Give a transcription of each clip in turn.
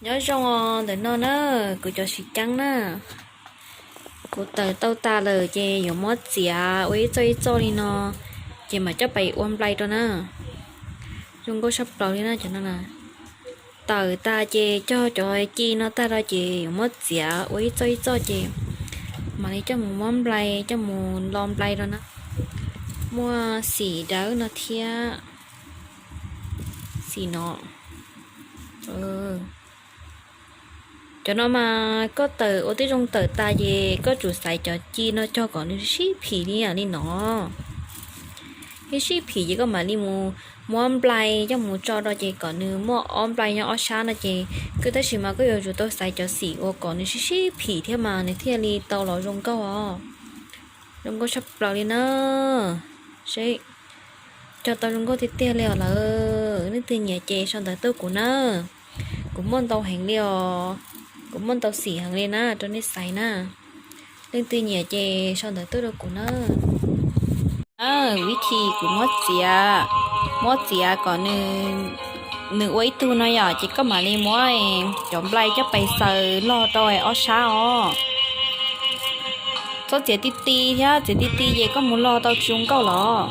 Nyob zoo os ntawm no na, kuv cov siv ceeb na, kuv tawm tau tas lawm ces yuav muab txiav ua ib txoj ib txoj li no, ces mam coj pais ua nplai rau na. Zoo nkauj sab plaws li na cov no na. Tawm tas ces cog cov ci no tag rau ces yuav muab txiav ua ib txoj ib txoj ces mam li coj mus muab nplai, coj mus lo nplai rau na. Muaj xim dawb no thiab xim no. Cov no mas koj tawm ua tib zoo tawm tas ces koj tsum xaiv cov ci no cog kom nws sib phim li yam li no. Ib sib phim ces koj mam li mus muab nplai coj mus tso rau ces kom nws muaj ob nplai nyob ob sab no ces koj tab sis mas koj yuav tsum tau xaiv cov xim uas kom nws sib sib phim thiab mas nws thiaj li tau los zoo nkauj os. Zoo nkauj sab plaws li na. Seb, cog tau zoo nkauj tiag tiag li os lawm. Leej twg nyiam ces sau ntawv tuaj kuv na. Kuv muaj ntau heev li os. Kuv muaj ntau xim heev li na rau nej xaiv na. Leej twg nyiam ces sau ntawv tuaj rau kuv na. Vib thi kuv muab txiav, muab txiav kom nws ua ib tug no yom ces koj mam li muab cov nplai coj pais xaws log rau ob sab os. Txhob txiav ti ti thiab, txiav ti ti ces koj mus log tau tsis zoo nkauj los.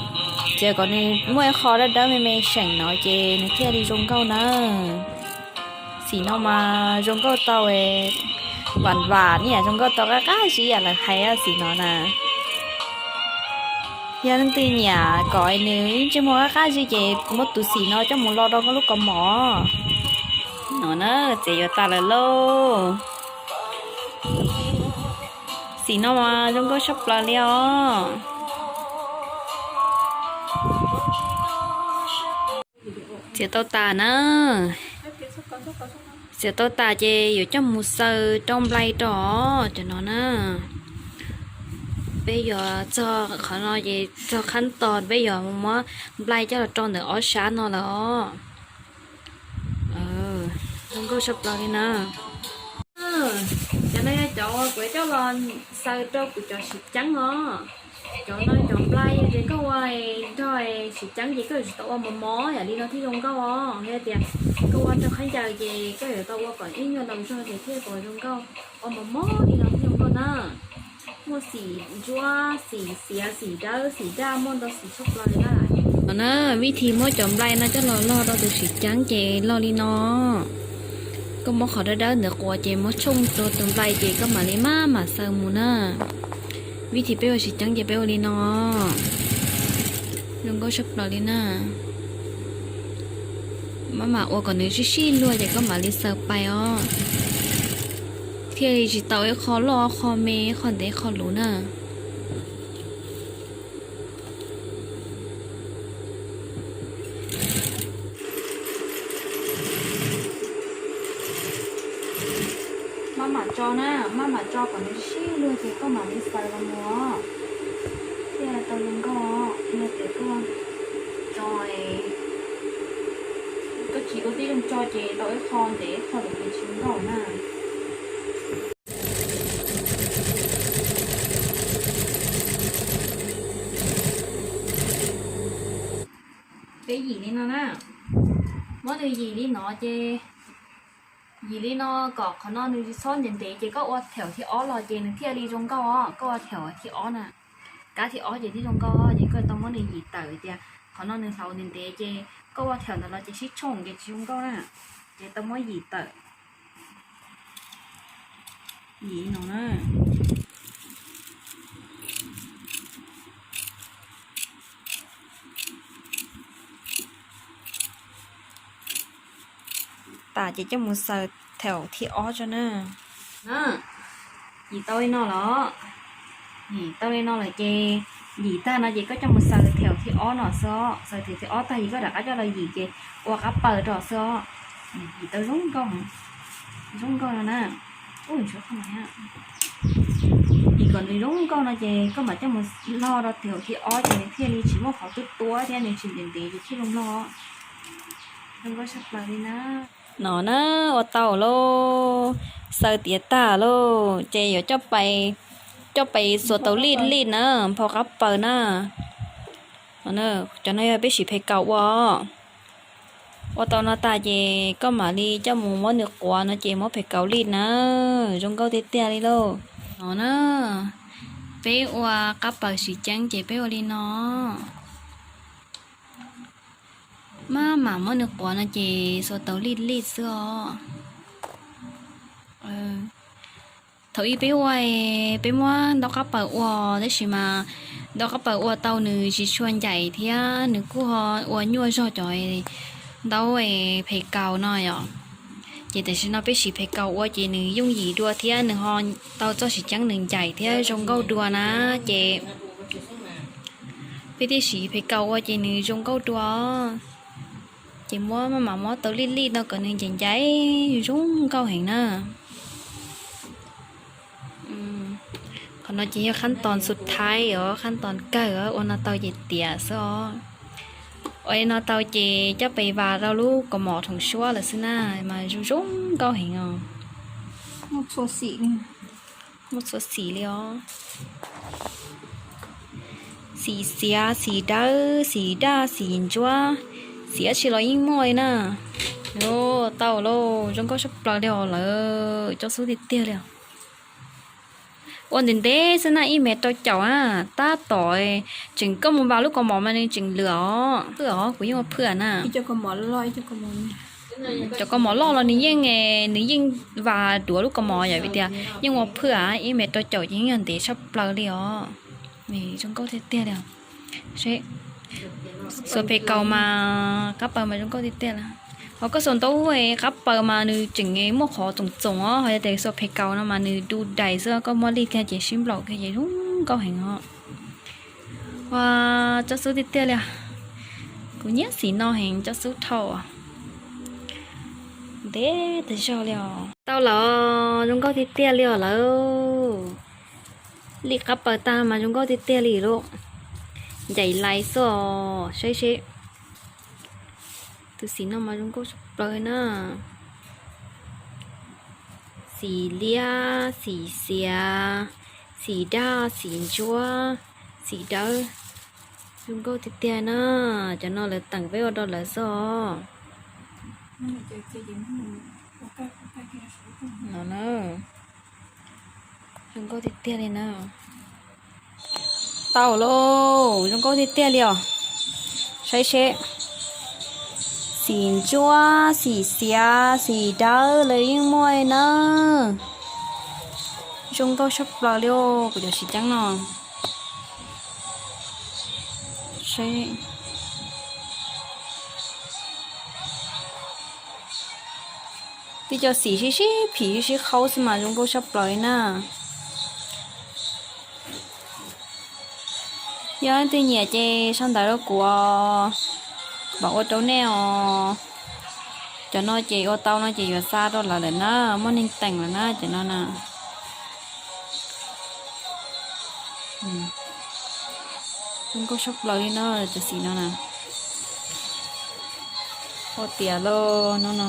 Txiav kom nws muaj ib qho dawb dawb me me seem no ces nws thiaj li zoo nkauj na. Xim no mas zoo nkauj tau vam vam ni, zoo nkauj tau qab qab zib yam lawv hais xim no na. Yog leej twg nyiam kom nws ib ntsej muag qab qab zib ces muab tus xim no coj mus lo rau koj lub kaus mom no na. Txiav yuav tas lawm lauj. Xim no mas zoo nkauj sab plaws li os. Txiav tau tas na. Txiav tau tas ces yuav coj mus xaws rau nplai rau cov no na. Peb yuav txog qhov no ces txog qhab tos peb yuav muab nplai coj los rau ntawm ob sab no lawm os. Zoo nkauj sab plaws li na. Cov no yog cov kuv coj los xaws rau kuv cov siv ceeb os. Cov no cov nplai yog tias koj ua nrog siv ceeb ces koj yuav tsum tau ua mos mos yam li no thiaj zoo nkauj os. Yog tias koj ua nrog khaub ncaws ces koj yuav tau ua kom ib nyuag ntaus zog ces thiaj kom zoo nkauj. Ua mos mos li no thiaj zoo nkauj na. Muaj xim ntsuab, xim xiav, xim dawb, xim daj, muaj ntau xim tshaj plaws li na. No na, vib thi muab cov nplai no coj los log rau tus siv ceeb ces log li no. Koj muab qhov dawb dawb ntawd quas ces muab tshooj rau tus nplai ces koj mam li maj mam xaws mus na. Vib thi peb ua siv ceeb ces peb ua li no. Zoo nkauj sab plaws li na. Maj mam ua kom nws sib sib luag ces koj mam li xaws pais os. Thiaj li tsis tau ib qho loj qho me, qho ntev qho luv na. Maj mam tso na, maj mam tso kom nws sib luag ces koj mam li xaws los mus os. Thiaj tau zoo nkauj. Yog tias koj tso, koj tsis ua tib zoo tso ces tau ib qho ntev ib qho luv ces tsis zoo nkauj na. Peb yim li no na. Muab nws yim li no ces, yim li no kom qhov no nws tsis txhob ntev ntev ces koj ua thaum thib ob los ces nws thiaj li zoo nkauj os. Koj ua thaum thib ob na, kab thib ob ces thiaj zoo nkauj ces koj tau muab nws yim tawm tias qhov no nws hlauv ntev ntev ces koj ua thaum ntawd los ces sib tshooj ces tsis zoo nkauj na. Ces tau muab yim tawm. Yim no na. Tas ces coj mus xaws thaum thib ob tso na. Yim tau li no los, yim tau li no lawm ces yim tag no ces koj coj mus xaws thaum thib ob no xwb os. Xaws thaum thib ob tag ces koj rov qab coj los yim ces ua qab paws rau xwb os. Yim tau zoo nkauj, zoo nkauj no na. Yim kom nws zoo nkauj no ces koj mam coj mus log rau thaum thib ob ces nws thiaj li tsis muaj qhov tuab tuab thiab nws tsis ntev ntev ces thiaj zoo nkauj. Zoo nkauj sab plaws li na. No na, ua tau lauj, xaws tiav tag lauj ces yuav coj pais, coj pais xuas tau lij lij na, nphau qab paws na. Cov no yog peb siv phem kaus ua. Ua tau no tas ces koj mam li coj mus muab nws quav no ces muab phem kaus lij na, zoo nkauj tiag tiag li lauj. No na, peb ua qab paws siv ceeb ces peb ua li no. Maj mam muab nws quav no ces xuas tau lij lij xwb os. Thaum ub peb ua, peb muab ntaub qab paws ua, tab sis mas ntaub qab paws ua tau nws tsis tshua ncaim thiab nws kuj ho ua nyuaj zog cov ntaub phem kaus no yom. Ces tam sim no peb siv phem kaus ua ces nws yooj yim dua thiab nws ho tau txoj siv ceeb nws ncaim thiab zoo nkauj dua na. Ces peb thiaj siv phem kaus ua ces nws zoo nkauj dua. Ces muab maj mam muab tau lij lij no kom nws ncaim ncaim zoo nkauj heev na. Qhov no ces yog khab toos xub thaib os, khab toos kawg os, ua no tau ces tiav xwb os. Ua li no tau ces coj pes vas rau lub kaus mom thoom suab lawm xwb na, mas zoo zoo nkauj heev os. Muaj txhua xim li os. Xim xiav, xim dawb, xim daj, xim ntsuab, xim dab tsi los yeej muaj li na. Tau lauj, zoo nkauj tshaj plaws li os, lawv coj xub tiag tiag li os. Ua ntev ntev xwb na, ib mev rau caum na, tab tom tseem koj mus vas lub kaus mom mas nws tseem lwm os. Phwj os, kuv yeej ua phwj na. Cov kaus mom loj los nws yeej, nws yeej vas duav lub kaus mom yom, vim tias yeej ua phwj, ib mev rau caum ces yeej yog ntev tshaj plaws li os. Zoo nkauj tiag tiag li. Xuas phem kaus mas qab paws mas zoo nkauj tiag tiag li. Ho koj xuas ntaub qab paws mas nws tseem muaj qhov txoom txoom os, ho yog tias xuas phem kaus no mas nws du dais xwb, koj muab lij kiag ces sib nplaum kiag ces zoo nkauj heev os. Ua, coj xub tiag tiag li. Kuv nyiam xim no heev, coj xub dhau. Ntev tag zog li os. Tau lawm, zoo nkauj tiag tiag li os lawv. Lij qab paws tag mas zoo nkauj tiag tiag li lauj. Ncaim lais xwb os, saib seb. Tus xim no mas zoo nkauj tshaj plaws na. Xim liab, xim xiav, xim daj, xim ntsuab, xim dawb. Zoo nkauj tiag tiag na. Cov no lawv teem peb ua rau lawv xwb os. No na. Zoo nkauj tiag tiag li na. Tau lauj, zoo nkauj tiag tiag li os. Saib seb. Xim ntsuab, xim xiav, xim dawb lawv yeej muaj li na. Zoo nkauj tshaj plaws li os, kuv cov siv ceeb no. Tib co xim sib sib phim sib sib qhaub xwb mas zoo nkauj tshaj plaws li na. Yog leej twg nyiam ces sau ntawv rau kuv, mam ua rau nej os. Cov no ces ua tau no ces yuav xa rau lawv lawm na, muaj neeg teem lawm na cov no na. Zoo nkauj tshaj plaws li no, cov xim no na. Ua tiav lauj no no.